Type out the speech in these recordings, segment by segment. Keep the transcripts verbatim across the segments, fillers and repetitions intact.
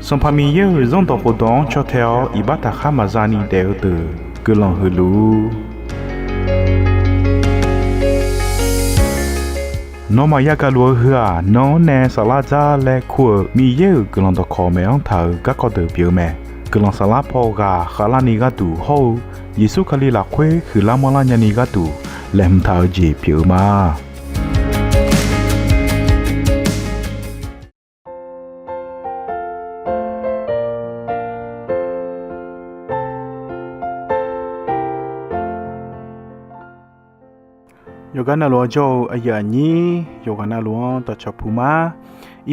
Sanqpaq Miqyaer-euq Zanrdawq khofdawq-anr caw tae-awr iqbax taqkhar maqza ni daef-eu deuq guiqlanq huiq luf-ur. Nawmaf yagaq luf-eu heu-aq, nan-anr nae saflar dzar laer kur-euq Miqyaer-euq guiqlanq dawqkawq maeq-anr taq-euq garkawv deuq pyeuf-eu mae. Guiqlanq saflar paw ghaq khavlarni gharduq hawr-eu Yeqsur Kali lafkhoer huiqlar manrlar nyani gharduq laeqhmq taq-eu jeq pyeuf-eu ma. Yawqgar navluf-anr jawr-eu aqyuif aqnyir yawqghaq navluf-anr dawqcawq puq ma.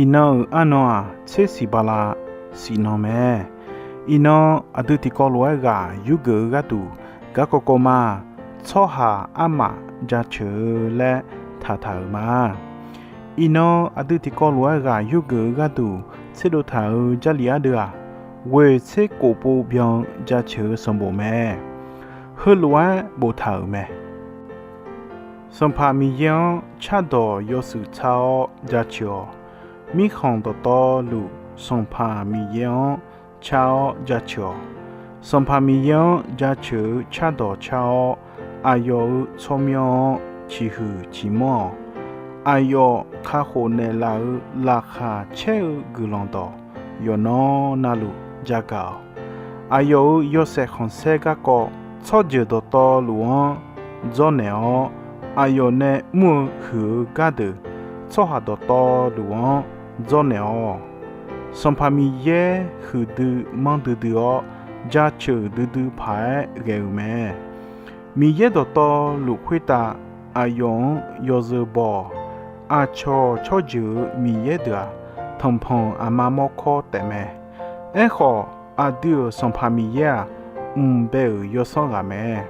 Iqnan-euq arnan-aq, tser siq bala siq nan mae. Iqnan aqdui tiqkawv lof-aer ghaq yurgeuf-eu gharduq garkawv kawv ma. Tsawrhaq armaf jaceuq-eu laer taqtaq-euq ma. Iqnan aqdui tiqkawv lof-aer ghaq yurgeuf-eu gharduq tserdov taq-euq Jarlif ardeuv-aq, ghoeq tser kof pov byan-eu jaceuq-eu sanqbof mae. Heulof-aer boftaq-euq mae. Sanqpaq Miqyaer-anr cardawq yawshuif car-awr jaceuq-awq. Mirkhanq dawqtawvluf Sanqpaq Miqyaer-anr car-awr jaceuq-awq. Sanqpaq Miqyaer-anr jaceuq-eu cardawq car-awr, aqyawf-euq tsawrmyanr-anr ciqhuiq ciqmanr-awq. Aqyawf kakhof naeqlaf-euq laqkhaq caer-eu guiqlanq dawq yawqnan navluf jagaq-awq. Aqyawf-euq yawshaef khanqsaer garkawv tsawrjeuq dawqtawvluf-anr dzawrnaeq-awr, aqyawf nae mr-eu huiq-eu gardeuq tsawrhaq dawqtawvluf-anr dzawrnaeq-awq. Sanqpaq Miqyaer huiqdui manrdui dui-awr, jaceuq duidui paq-aer ghae-euq mae. Miqyaer dawqtawvluf khoertav aqyawf-anr yawzeu baw-awq. Aqcawq tsawrjeuq-euq miqyaer deuq-aq, tanqpanq aqma mawrkawr taefmae. Aerkhawf, aqdui-euq Sanqpaq Miqyaer-aq, mq bae-euq yawsanr ghaq mae.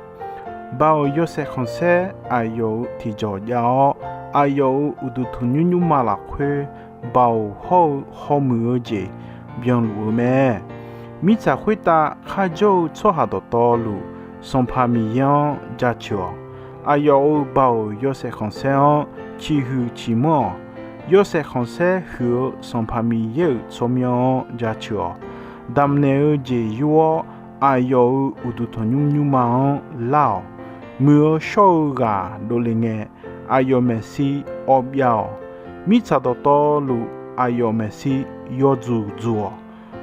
Baoq yawshaef khanqsaer aqyawf-euq tiqjawq jav-awr, aqyawf-euq uqduq tanqnymr nymrma lafkhoer baoq hawr-eu hawmuiq-eu jeq byanluf-eu mae. Mirtsaq khoertav kharjawr-eu tsawrhaq dawqtawvluf, Sanqpaq Miqyaer-anr jaceuq-awq. Aqyawf-euq baoq yawshaef khanqsaer-anr ciqhuiq ciqmanr-awq. Yawshaef khanqsaer huiq-eu Sanqpaq Miqyaer-euq tsawrmyanr-anr jaceuq-awq. Damqnaeq-eu jeq yur-awr, aqyawf-euq uqduq tanqnymr nymrma-anr lar-awq. Muiq-eu shawr-eu ghaq dovle ngae, aqyawf maeqshi awvbyav-awq. Mirtsaq dawqtawvluf, aqyawf maeqshi yawdzuq dzuq-awq.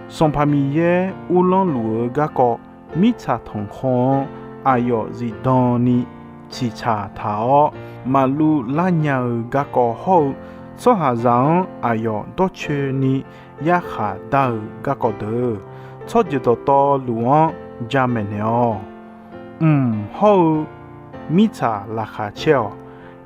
Sanqpaq Miqyaer uvlanr luf-eu garkawv, mirtsaq tanqkhawr-anr aqyawf zifdan ni ciqtsaq taq-awr, maqluv lar nya-eu garkawv hawr-eu, tsawrhaqzaq-anr aqyawf dawrcoeni yarkhaq dar-eu garkawv deuq, tsawrjeuq dawqtawvluf-anr jamaeq naeq-awq. Mq hawr-eu mirtsaq laqkhaq caer-awq.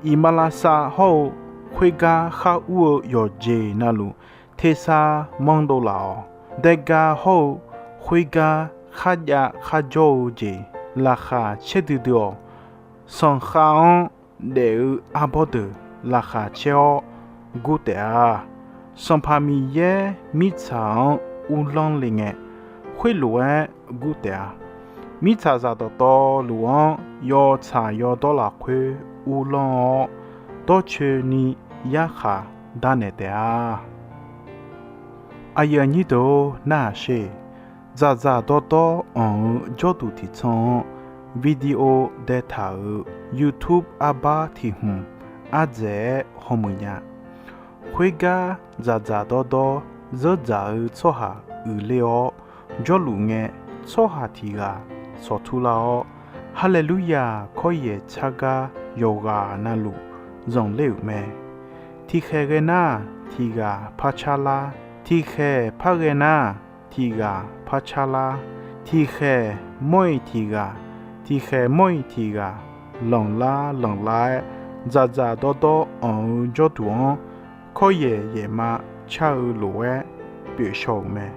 Iqmalavshav hawr-eu khoergar khar ur-eu yawqjeq navluf tersar manrdov laf-awq. Daega hawr-eu khoergar kharjav kharjawr-eu jeq laqkhaq caer duidui-awq. Sanqkhav-anr daef-eu arbawr deuq laqkhaq caer-awr gur taef-a. Sanqpaq Miqyaer mirtsaq-anr uvlanr le ngae, khoerlof-aer gur taef-a. Mirtsaqzaq dawqtawvluf-anr yawtsaq yawdawr lafkhoer uvlanr-awr, dawrcoeni yarkhaq darnaeq taef-a. Aqyuif aqnyir deuq-or, narhaq sher. Dzaqdzaq dawrdawr anq-eu jawrduq tiqtsanr-anr, video daetaq-euq YouTube arbar tiq hmq ardzaeq-aer hawmuiq nya. Khoergar dzaqdzaq dawrdawr zeurdzaq-eu tsawrhaq uiqler-awr jawrluf ngae, tsawrhaq tiq ghaq sawqtur lar-awr, Haleluya! Kawryaeq tsargar yawqghaq navluf zanqler-euq mae. Tiqkhaeq ghae nar, tiq ghaq par car lar. Tiqkhaeq par ghae nar, tiq ghaq par car lar. Tiqkhaeq mawr-iq tiq ghaq, tiqkhaeq mawr-iq tiq ghaq lanqlar lanqlar-aer, dzaqdzaq dawrdawr anq-eu jawrduq-anr kawryaeq yaeqma car-eu lof-aer pyeufshaw-euq mae.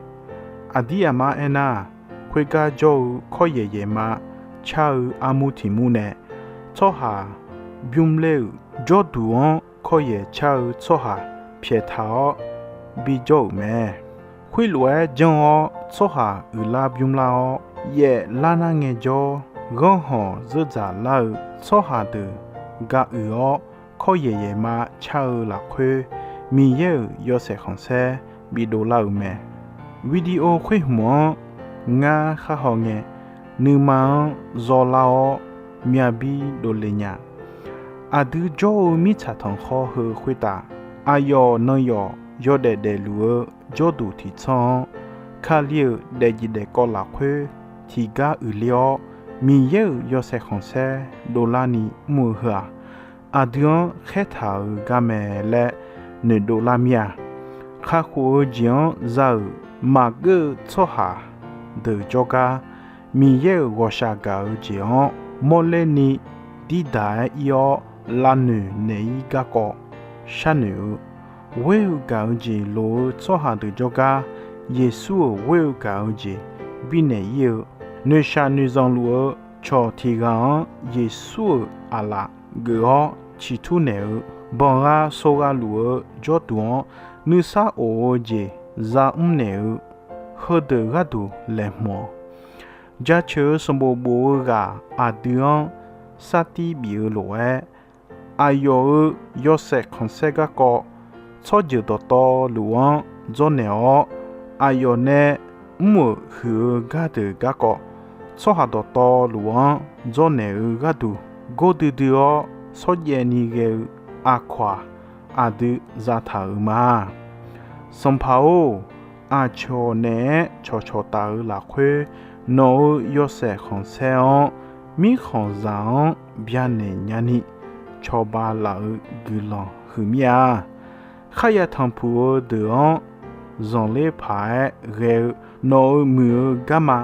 Aqdir aqmar aernar, khoergar jawr-eu kawryaeq yaeqma car-eu armur tiq mur nae tsawrhaq bymr ler-euq jawrduq-anr kawryaeq car-eu tsawrhaq pyaeqtaq-awr bijawr-euq mae. Khoerlof-aer janr-awr tsawrhaq uiqlar bymr lar-awr, yaef lar nar ngaejawr, ghanrhawq zeurdzaq lar-eu tsawrhaq deuq ga uiq-awr, kawryaeq yaeqma car-eu lafkhoer, Miqyaer-euq yawshaef khanqsaer bidov lar-euq mae. Video khoer hmq-anr ngar khar haw ngae, nuima-anr zawlar-awr myavbir dovle nya. Aqdui jawr-eu mirtsaq tanqkhawr heu khoertav, aqyawf nan yawf yawdaef daefluf-eu jawrduq tiqtsanr-anr, Kali-euq daefjeq daefkawv lafkhoer tiqgar uiqler-awr, Miqyaer-euq yawshaef khanqsaer dovlarni mr-eu heu-aq, aqdui-anr khaertaq-eu gar mae laer noeqdov lar mir-a. Kakhof-eu jeq-anr za-euq maqgeur-eu tsawrhaq deuq jawrgar, Miqyaer-euq ghawqshaq gaq-eu jeq-anr mawrler ni dirdaq-aer ir-awr lavnoeq naeq-ir garkawv sharnoeq-eu, ghoer-eu gaq-eu jeq loq-eu tsawrhaq deuq jawrgar, Yeqsur-euq ghoer-eu gaq-eu jeq bifnaeq ir-eu, noeqshaq noeqzanq luf-eu cawq tiq ghaq-anr Yeqsur-euq aqlaf geuf-awr ciqtur naeq-eu, banqgha sawgha luf-eu jawrduq-anr nuisar of-eu jeq za mr naeq-eu, heudeuq gharduq laeqhmq-awq. Jaceuq-eu sanqbof bof-eu ghaq aqdui-anr sartir bif-eu lof-aer, aqyawf-euq yawshaef khanqsaer garkawv, tsawrjeuq dawqtawvluf-anr dzawrnaeq-awr, aqyawf nae mr-euq huiq-eu gardeuq garkawv, tsawrhaq dawqtawvluf-anr dzawrnaeq-eu gharduq gordui dui-awr shawrjaev ni ghae-eu aqkawq-aq, aqdui zataq-euq ma. Sanqpaq-or, aqcawq naeq-aer cawqcawq taf-eu lafkhoer, nawq-euq yawshaef khanqsaer-anr mirkhanqzaq-anr byanaeq nyani cawba laf-eu guiqlanq huiq mir-a. Kharya tanqpuq-eu deuq-anr zanqler paq-aer ghae-eu nawq-euq muiq-eu garma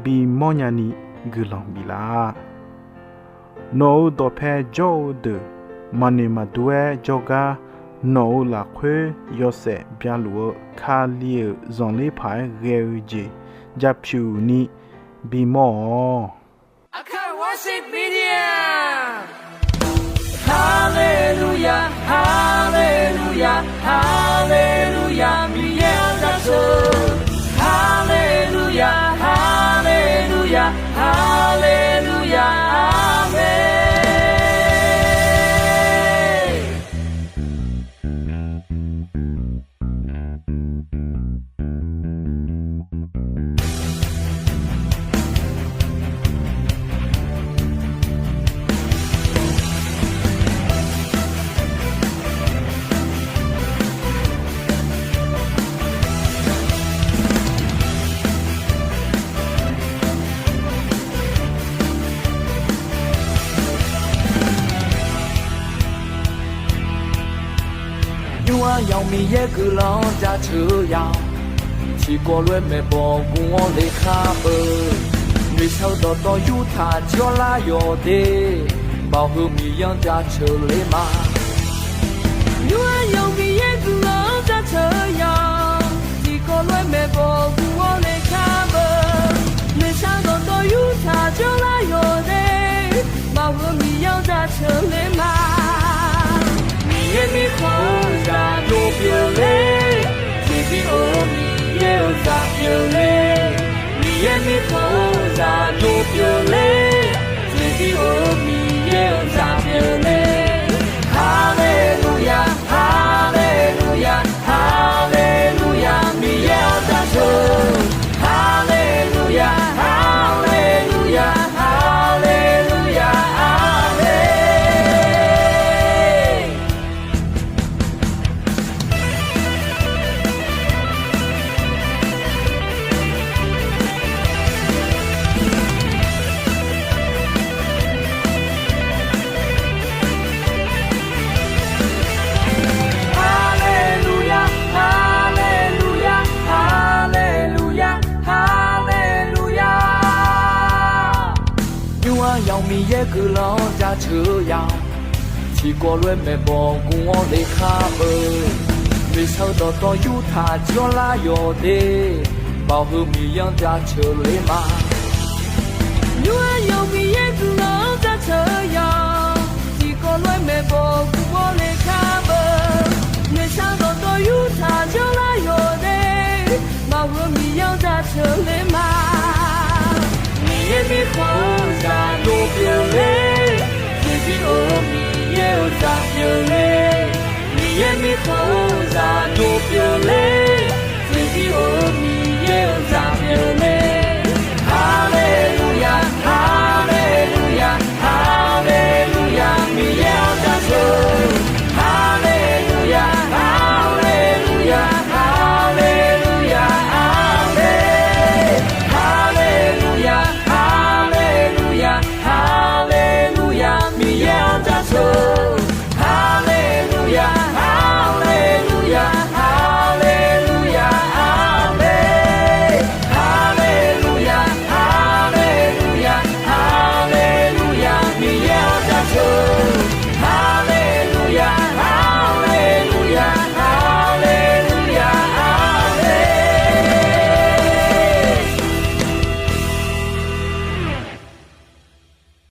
bimawr nyani guiqlanq biflaf-a. Nawq-euq dawqpae jawr-eu deuq maqnoeq maqdur-aer jawrgar, nawq-euq lafkhoer yawshaef byaluf-eu Kali-euq zanqler paq-aer ghae-eu jeq jaqpyuq ni bimawr-awq. Aqkaq Worship Media. Haleluya, haleluya, haleluya, Miqyaer-anr jaceuq. Haleluya, haleluya, haleluya, aqmeq. Nymr-aq yawf Miqyaer guiqlanq-anr jaceuq-eu ya-awq. Tiqkawv lof-aer maeqbawq guv-awr le khar beu. Noeqshaq-eu dawqtawv yurtaq jir-awr lar yawq de. Baoq heu Miqyaer-anr jaceuq le ma. Nymr-aq yawf Miqyaer guiqlanq-anr jaceuq-eu ya-awq. Tiqkawv lof-aer maeqbawq guv-awr le khar beu. Noeqshaq-eu dawqtawv yurtaq jir-awr lar yawq de. Baoq heu Miqyaer-anr jaceuq le ma. Miqyaer mirkhanq-eu zaq dov pyeuf le. Tiqbi-or Miqyaer-euq zaq pyeuf le. Miqyaer mirkhanq-eu zaq dov pyeuf le. Tiqbi-or Miqyaer-euq zaq pyeuf le. Haleluya, haleluya, haleluya, Miqyaer-anr jaceuq. Haleluya, haleluya, haleluya, aqmeq. Haleluya, haleluya, haleluya, haleluya. Nymr-aq yawf Miqyaer guiqlanq-anr jaceuq-eu ya-awq. Tiqkawv lof-aer maeqbawq guv-awr le khar beu. Noeqshaq-eu dawqtawv yurtaq jir-awr lar yawq de. Baoq heu Miqyaer-anr jaceuq le ma. Nymr-aq yawf Miqyaer guiqlanq-anr jaceuq-eu ya-awq. Tiqkawv lof-aer maeqbawq guv-awr le khar beu. Noeqshaq-eu dawqtawv yurtaq jir-awr lar yawq de. Baoq heu Miqyaer-anr jaceuq le ma. Miqyaer mirkhanq-eu zaq dov pyeuf le. Tiqbi-or Miqyaer-euq zaq pyeuf le. Miqyaer mirkhanq-eu zaq dov pyeuf le. Tiqbi-or